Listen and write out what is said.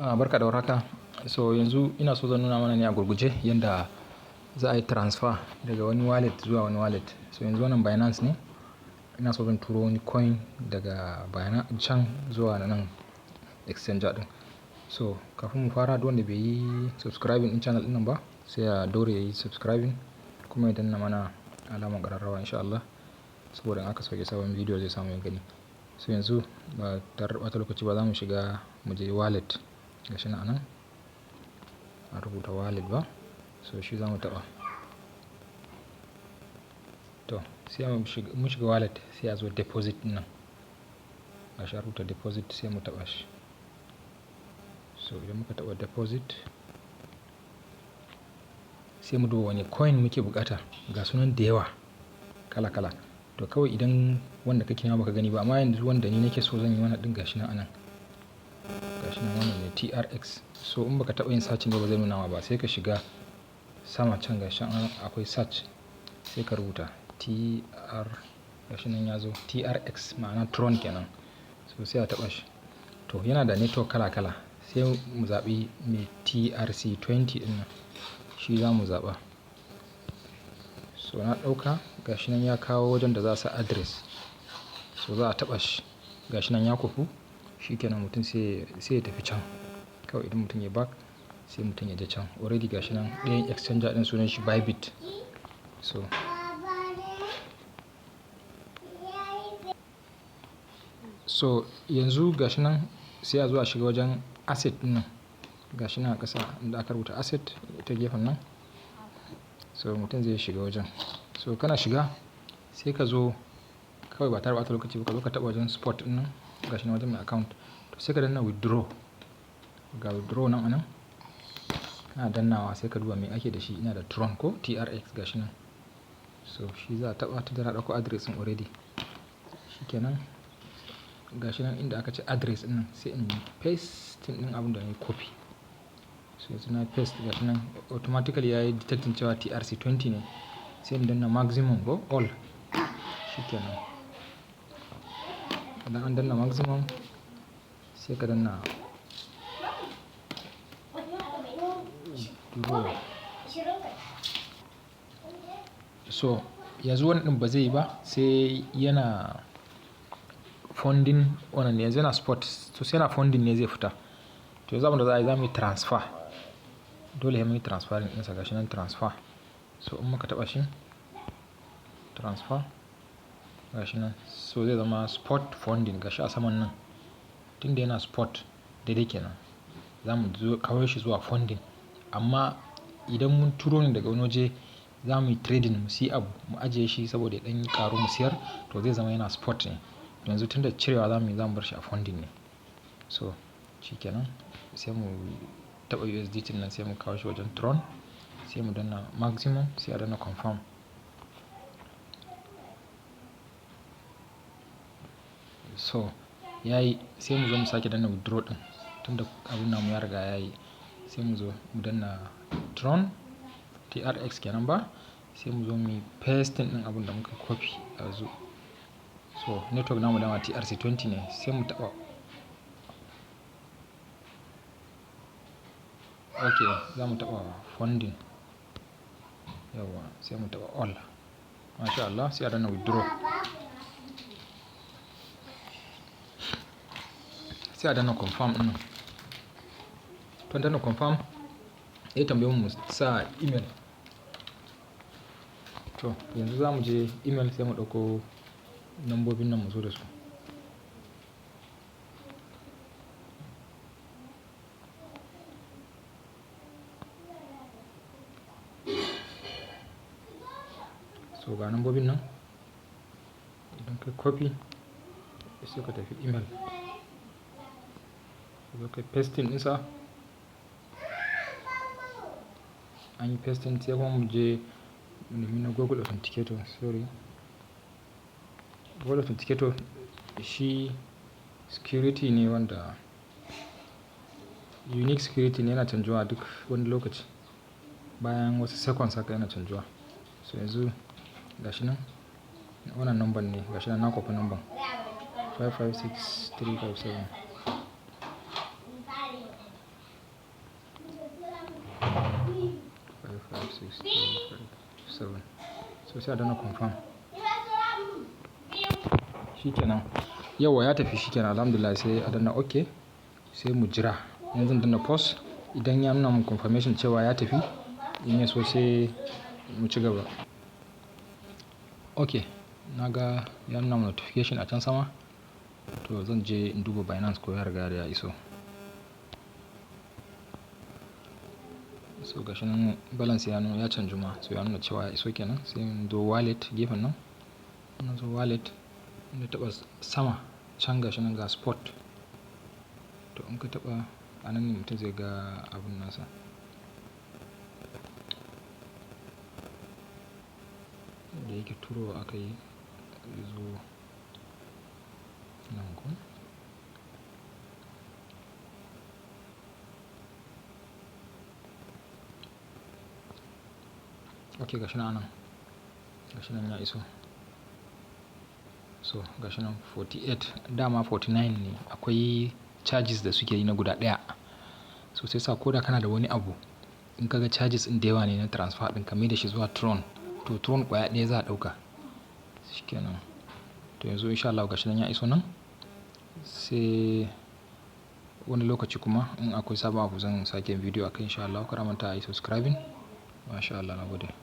Barka da warhaka. So yanzu ina so zan nuna mana ne a gurguje yanda za a yi transfer daga wani wallet zuwa wani wallet. So yanzu wannan Binance ne. Ina so zan turo wani coin daga Binance can zuwa nan exchanger ɗin. So kafin mu fara, duk wanda bai yi subscribing ɗin channel ɗin nan ba, sai ya daure ya yi subscribing kuma ya danna mana alamar ƙararrawa, in sha Allah. Saboda in aka sauke sabon bidiyo zai samu ya gani. So yanzu ba tare da ɓata lokaci ba, za mu shiga mu je wallet. Gashi nan anan. An rubuta wallet ba? So shi za mu taɓa. To sai mu shiga wallet, sai a zo deposit ɗin nan. Gashi an rubuta deposit, sai mu taɓa shi. So idan muka taɓa deposit, sai mu duba wane coin muke buƙata. Ga sunan da yawa kala kala. To kawai idan wanda kake nema baka gani ba, amma yanzu wanda ni nake so zan yi wannan ɗin, gashi nan anan. Gashi nan, wannan ne TRX. So in baka taɓa yin searching ba, ba zai nuna ma ba. Sai ka shiga sama can, gashi nan akwai search, sai ka rubuta TR, gashi nan ya zo TRX, ma'ana Tron kenan. So sai a taɓa shi. To yana da network kala kala. Sai mu zaɓi mai TRC20 ɗin nan. Shi za mu zaɓa. So na ɗauka, gashi nan ya kawo wajen da za a sa address. So za a taɓa shi. Gashi nan ya kwafu. Shi kenan, mutum sai ya tafi can. Kawai idan mutum ya back, sai mutum ya je can. Already gashi nan ɗayan exchanger ɗin sunan shi Bybit. So yanzu gashi nan sai a zo a shiga wajen asset ɗin nan. Gashi nan a ƙasa inda aka rubuta asset ta gefen nan. So mutum zai shiga wajen. So kana shiga, sai ka zo kawai ba tare da ɓata lokaci ba, ka zo ka taɓa wajen spot ɗin nan. Gashi nan wajen mai account. To sai ka danna withdraw. Ga withdraw nan anan. Kana dannawa, sai ka duba me ake da shi. Ina da Tron ko TRX, gashi nan. So shi za a taɓa tunda na ɗauko address ɗin already. Shi kenan. Gashi nan inda aka ce address ɗin nan, sai in paste ɗin abun da nayi copy. So yanzu na paste, gashi nan automatically yayi detecting cewa TRC20 ne. Sai in danna maximum ko all. Shi kenan. Idan an danna maximum, sai ka danna withdraw. So yanzu wannan ɗin ba zai yi ba sai yana funding wannan ne, yanzu yana spot. So sai yana funding ne zai fita. To yanzu abin da za a yi, za mu yi transfer. Dole sai mun yi transferring ɗinsa, gashi nan transfer. So in muka taɓa shi transfer, gashi nan. So zai zama spot funding, gashi a saman nan. Tunda yana spot, daidai kenan. Za mu zo kawo shi zuwa funding. Amma idan mun turo ne daga wani waje, za mu yi trading mu siya abu mu ajiye shi saboda ya ɗan ƙaru mu siyar, to zai zama yana spot ne. Yanzu tunda cirewa za mu yi, za mu bar shi a funding ne. So shi kenan, sai mu taɓa USDT nan, sai mu kawo shi wajen Tron, sai mu danna maximum, sai a danna confirm. So yayi, sai mu zo mu sake danna withdraw ɗin, tunda abun namu ya riga yayi. Sai mu zo mu danna Tron TRX kenan ba, sai mu zo muyi pasting ɗin abun da muka copy ɗazu. So network namu dama TRC20 ne, sai mu taɓa. Okay, za mu taɓa funding. Yauwa, sai mu taɓa all. Masha Allah, sai a danna withdraw. Sai a danna confirm ɗin nan. To an danna confirm, ya tambaye mu mu sa email. To yanzu za mu je email, sai mu ɗauko lambobin nan mu zo da su. So ga lambobin nan. Idan ka copy, sai ka tafi email. Ka zo kai pasting ɗinsa. An yi pasting, sai kuma mu je mu nemi na Google Authenticator. Sorry. Google Authenticator shi security ne wanda unique security ne, yana canjuwa duk wani lokaci. Bayan wasu seconds haka yana canjuwa. So yanzu gashi nan, wannan number ne, gashi nan na copy number 556357. 6, 5, 7. So sai a danna confirm. Shikenan. Yauwa, ya tafi shikenan, Alhamdulillah. Sai a danna okay, sai mu jira. Yanzu zan danna pause, idan ya nuna mun confirmation cewa ya tafi, in ya so sai mu ci gaba. Okay, na ga ya nuna mun notification a can sama. To zan je in duba Binance ko ya riga da ya iso. So gashi nan balance ya nuna ya canju ma. So ya nuna cewa ya iso kenan. Sai in zo wallet gefen nan. In zo wallet, in taɓa sama can, gashi nan ga spot. To in ka taɓa a nan ne mutum zai ga abun nasa. Da yake turo aka yi, zo nan ko. Okay, gashi nan anan. Gashi nan ya iso. So gashi nan 48, dama 49 ne. Akwai charges da suke yi na guda ɗaya. So sai sa ko da kana da wani abu, in ka ga charges ɗin da yawa ne na transfer ɗin, ka mai da shi zuwa Tron. To Tron ƙwaya ɗaya za a ɗauka. Shikenan. To yanzu in sha Allah gashi nan ya iso nan. Sai wani lokaci kuma in akwai sabon abu zan sake yin bidiyo akai in sha Allah. Kar a manta ayi subscribing. Masha Allah, na gode.